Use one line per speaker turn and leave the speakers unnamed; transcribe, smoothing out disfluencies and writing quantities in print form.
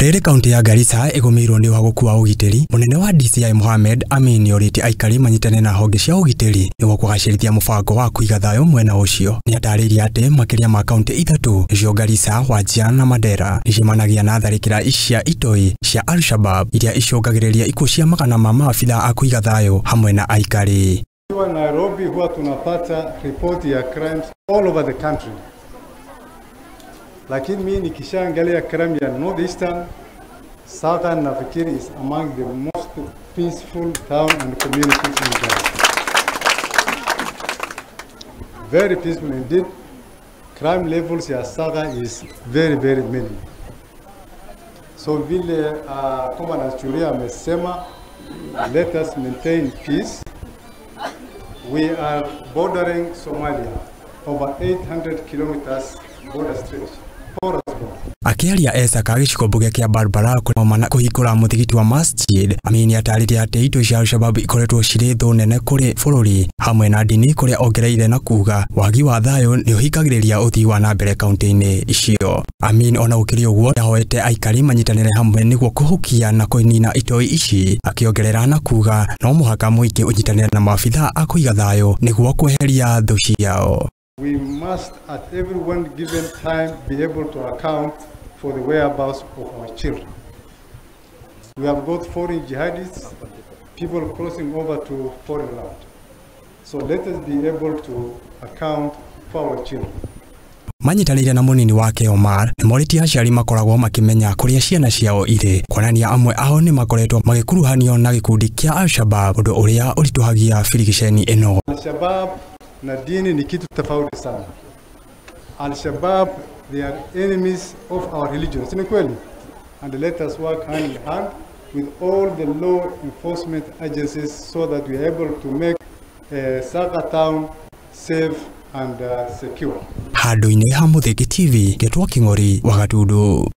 Rĩrĩ kaunti ya Garissa ĩgũmĩirwo nĩ ũhagũku wa ũgitĩri, mũnene wa DCI Mohamed Amin nĩorĩtie aikari manyitane na honge cia ũgitĩri nĩguo kũgacĩrithia mũbango wa kũiga thayũ mwena ũcio. Nĩatarĩirie atĩ makĩria ma kaunti ithatũ nĩcio Garissa, Wajir na Mandera nĩcemanagia na tharĩkĩra cia itoi cia Al-Shabab iria icũngagĩrĩria ikuũ cia magana ma maabitha a kũiga thayũ hamwe na aikari.
Nairobi huwa tunapata ripoti ya crimes all over the country. Lakini mimi nikishaangalia crime ya Northeastern, Southern nafikiri is among the most peaceful town and community in Ghana. Very peaceful indeed. Crime levels ya Southern is very, very minimal. So vile Commander Churia amesema, let us maintain peace. We are bordering Somalia, over 800 kilometers border stretch.
Akĩaria Esaka gĩcigo mbunge kĩa Barbara kũmana kũhingũra mũthigiti wa Masjid, Amin atarĩria atĩ itoi cia Al-Shabab ikoretwo cirĩ thũ nene kũrĩ bũrũri hamwe na ndini, kũrĩa ongereire na kuga wagi wa thayũ nĩ ũhingagĩrĩria ũthii wa na mbere kaunti-inĩ icio. Amin ona gũkĩrĩ ũguo nĩahoete aikari manyitanĩre hamwe nĩguo kũhukia na kũnina itoi ici, akĩongerera na kuga no mũhaka mũingĩ ũnyitanĩre na maabitha a kũiga thayũ nĩguo kweheria thũ ciao.
We must at every one given time be able to account for the whereabouts of our children. We have got foreign jihadists, people crossing over to foreign land. So let us be able to account for our children.
Manyitanĩire na mũnini wake Omar nĩmorĩtie aciari makoragwo makĩmenya kũrĩa ciana ciao irĩ, kuonania amwe ao nĩ makoretwo magĩkuruhanio na gĩkundi kĩa Al-Shabab, ũndũ ũrĩa ũritũhagia birigiceni ĩno.
Al-Shabab na dini ni kitu tofauti sana. Al-Shabab, they are enemies of our religion. Si ni kweli? And let us work hand in hand with all the law enforcement agencies so that we are able to make Saga town safe and secure.
Handũ-inĩ ha Mũthĩgi TV, Getwo Kĩng'ori wa Gatundu.